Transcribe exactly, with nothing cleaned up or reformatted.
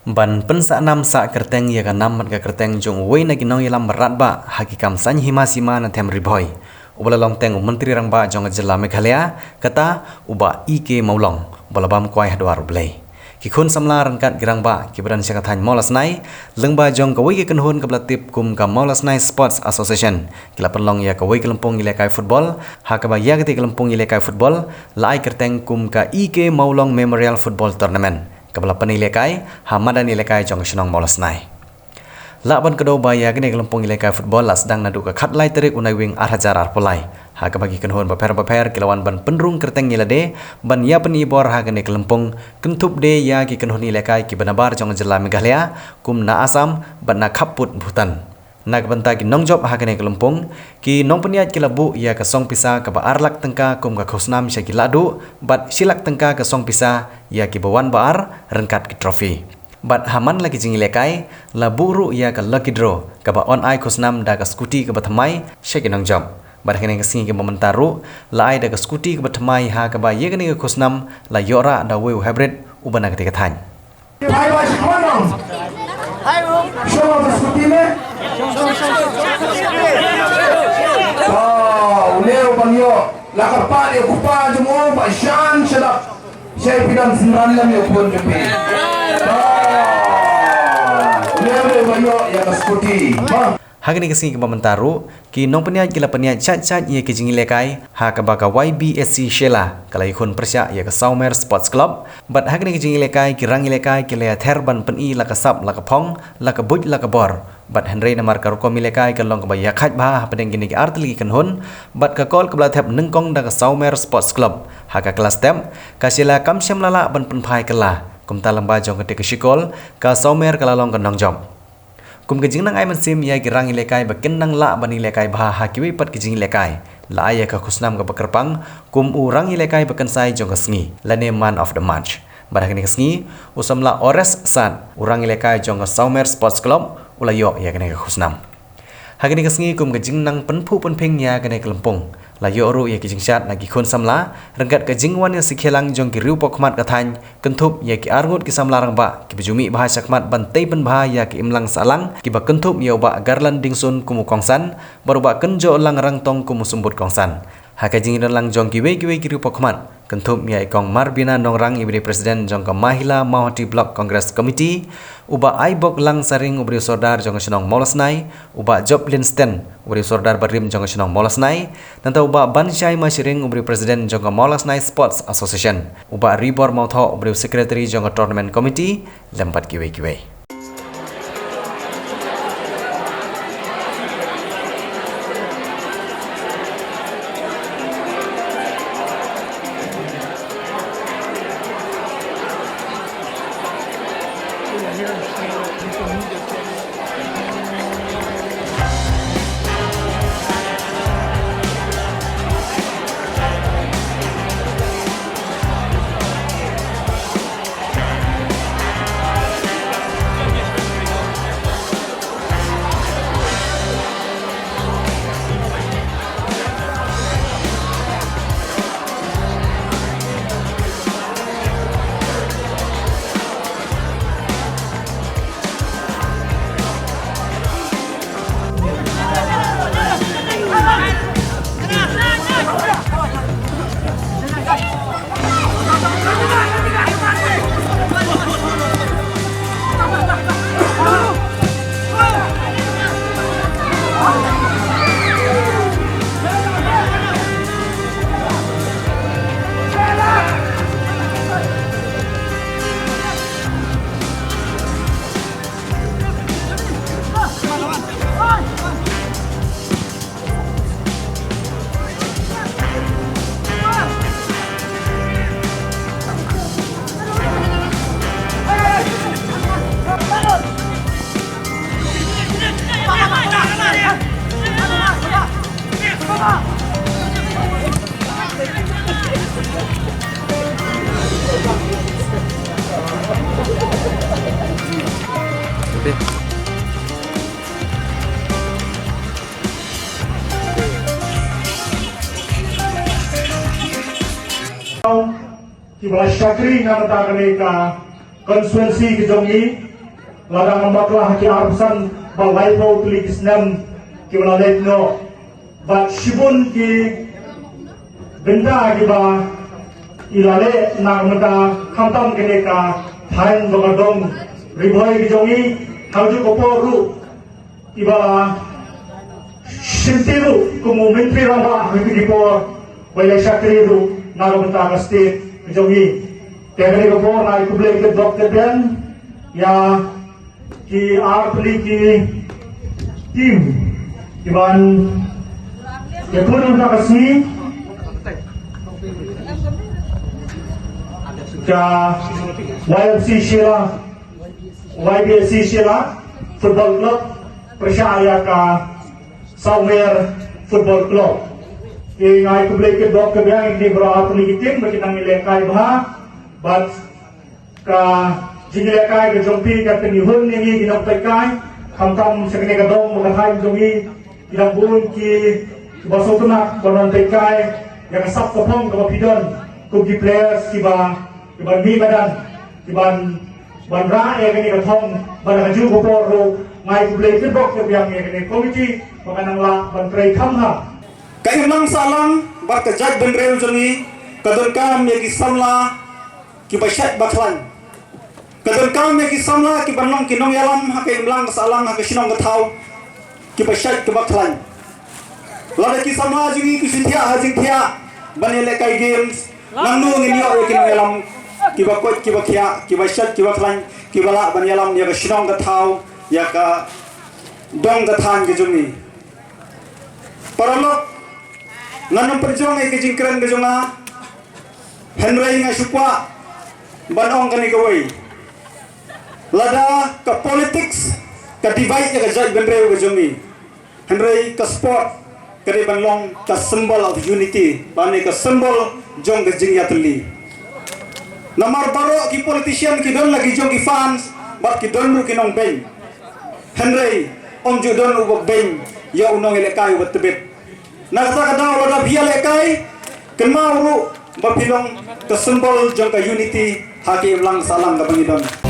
Ban pynsah nam sah kyrteng ïa ka nam bad ka kyrteng jong uwei na ki nongïalam ba radbah ha ki kam saiñ hima sima na them Ri Bhoi, uba la long teng u Myntri Rangbah jong ka jylla Meghalaya, kata u Bah E K Mawlong, uba la bam kwai ha dwar U Blei. Ki khun samla ryngkat ki rangbah kiba don sha ka thaiñ Mawlasnai, lyngba jong kawei ka kynhun kaba la tip kum ka Mawlasnai Sports Association, ki la pynlong ïa kawei ka lympung ïalehkai football, ha kaba ïa katei ka lympung ïalehkai football la ai kyrteng kum ka E K Mawlong Memorial Football Tournament, kaba la pynïalehkai ha madan ïalehkai jong ka shnong Mawlasnai. Lah ban kdew ba ïa kane ka lympung ïalehkai football la sdang naduh ka khatlai tarik u Naiwieng ar hajar arphew lai, ha kaba ki kynhun bapher bapher ki la wan ban pynrung kyrteng ïa lade ban ïa pynïabor ha kane ka lympung, kynthup de ïa ki kynhun ïalehkai kiba nabar jong ka jylla Meghalaya, kum na Assam bad na khappud Bhutan. Na ka bynta ki nongjop ha kane ka lympung, ki nongpynïaid ki la buh ïa ka song pisa kaba ar lak tyngka kum ka khusnam sha ki lahduh, bad shi lak tyngka ka song pisa ïa kiba wan ba ar, ryngkat ki trophy. Bad ha man la ki jingïalehkai, la buh ruh ïa ka lucky draw, kaba yn ai khusnam da ka scooty kaba thymmai sha ki nongjop. Bad ha kane ka sngi kaba mynta ruh, la ai da ka scooty kaba thymmai ha kaba ïa kane ka khusnam la ïoh rah da uwei u hybrid uba na katei ka thaiñ. Bye bye, Shikwanong. Show of the scooty, ne? Oh, u leh u ban ïoh. La ka pat ïa u kpa jong u, ba shan shadap. Shai phi don synran lem ïa u khun jong phi. Ah. Lem lem ba ïoh ïa ka scooty. Ba. Ha kane ka sngi kaba mynta ruh, ki nongpynïaid ki la pynïaid shait shait ïa ki jingïalehkai, ha kaba ka Y B S C Shella ka la ïakhun pyrshah ïa ka Sawmer Sports Club, bad ha kane ka jingïalehkai ki rangïalehkai ki la ïather ban pyni la ka sap la ka phong, la ka buit la ka bor. Bad hynrei namar ka rukom ïalehkai ka long kaba ïakhaid bha hapdeng kine ki artylli ki kynhun, bad ka kol kaba la thep nyngkong da ka Sawmer Sports Club ha ka klas step, ka Shella kam shym la lah ban pynphai kylla. Kumta lyngba jong katei ka shikol, ka Sawmer ka la long ka nongjop. Kum ka jingnang ai mynsiem ïa ki rangïalehkai ba kin nang lah ban ïalehkai bha ha kiwei pat ki jingïalehkai, la ai ïa ka khusnam kaba kyrpang kum u rangïalehkai ba kynsai jong ka sngi, lane man of the match. Bad ha kane ka sngi, u samla Ores Sad, u rangïalehkai jong ka Sawmer Sports Club, u la ïoh ïa kane ka khusnam. Ha kane ka sngi kum ka jingnang pynphuh pynphieng ïa kane ka lympung, la ïoh ruh ïa ki jingshad na ki khun samla, ryngkat ka jingwan ïa sakhi lang jong ki riewpawkhmat ka thaiñ, kynthup ïa ki arngut ki samla rangbah kiba ju mih bha shakhmat ban tei pynbha ïa ka imlang sahlang, kiba kynthup ïa u Bah Garland Dingsun kum u kongsan, bad u Bah Kynjohlang Rangtong kum u symbud kongsan. Ha ka jingdon lang jong kiwei kiwei ki riewpawkhmat, kynthup ïa i Kong Marbina Nongrang iba dei president jong ka Mahila Mawhati Block Congress Committee, u Bah Aiboklang Saring uba dei u sordar jong ka shnong Mawlasnai, u Bah Joplin Sten uba dei u sordar barim jong ka shnong Mawlasnai, nangta u Bah Banshai Mashring uba dei u president jong ka Mawlasnai Sports Association, u Bah Ribor Mawthoh uba dei u secretary jong ka tournament committee, lem bad kiwei kiwei. Kiba la shakri na kata kane ka constituency ka jong ngi. Lada ngam bakla ha ki arphew san bad laiphew tylli ki snem kiba la leit noh, bad shibun ki bynta kiba i la leh na ka bynta khamtam kane ka thaiñ bad ka dong Ri Bhoi ka jong i, ha kajuh ka por ruh iba la shim ti ruh kum u Myntri Rangbah ha kito ki por, ba i la shakri ruh na ka bynta ka state ka jong i. Te kane ka por nga ai khublei kyrpad kyrpad ïa ki arphew tylli ki team kiban ïakhun ha ka sngi ka Y M C Shella, Y B S C Shella Football Club pyrshah ïa ka Sawmer Football Club. Te nga ai khublei kyrpad kyrpad ïa kine baroh arphew tylli ki team ba ki nang ïalehkai bha bad ka jingïalehkai ka jong phi ka pynïaid ïa ngi ki nongpeitkai, khamtam sha kane ka dong bad ka thaiñ jong ngi, ki dang bun kiba sngewtynnat ban nang peitkai ïa ka sap ka phong kaba phi don kum ki players kiba, kiban mih madan, kiban, ban rah ïa kane ka thong, bad ha kajuh ka por ruh nga ai khublei kyrpad kyrpad ïa kane ka komiti ba ka nang lah ban trei kham ha. Ka imlang sahlang bad ka jaitbynriew jong ngi ka donkam ïa ki samla kiba shait ba khlaiñ. Ka donkam ïa ki samla kiban long ki nongïalam ha ka imlang ka sahlang, ha ka shnong ka thaw, kiba shait kiba khlaiñ. Lada ki samla jong ngi ki shu thiah ha jingthiah ban ïalehkai games, nangno ngin ïoh ïa ki nongïalam kiba koit kiba khiah, kiba shait kiba khlaiñ, kiba lah ban ïalam ïa ka shnong ka thaw, ïa ka dong ka thaiñ ka jong ngi. Paralok, ngan ym pynjong ïa ka jingkren ka jong nga, hynrei nga shu kwah ban ong kane kawei. Lada ka politics ka divide ïa ka jaitbynriew ka jong ngi, hynrei ka sport ka dei ban long ka symbol of unity, lane ka symbol jong ka jingïatylli. Namar baroh ki politician ki don la ki jong ki fans bad ki don ruh ki nongbeiñ. Hynrei ym ju don uba beiñ ïa u nongïalehkai uba tbit. Na kata ka daw lada phi ïalehkai, kynmaw ruh ba phi long ka symbol jong ka unity ha ka imlang sahlang kaba ngi don.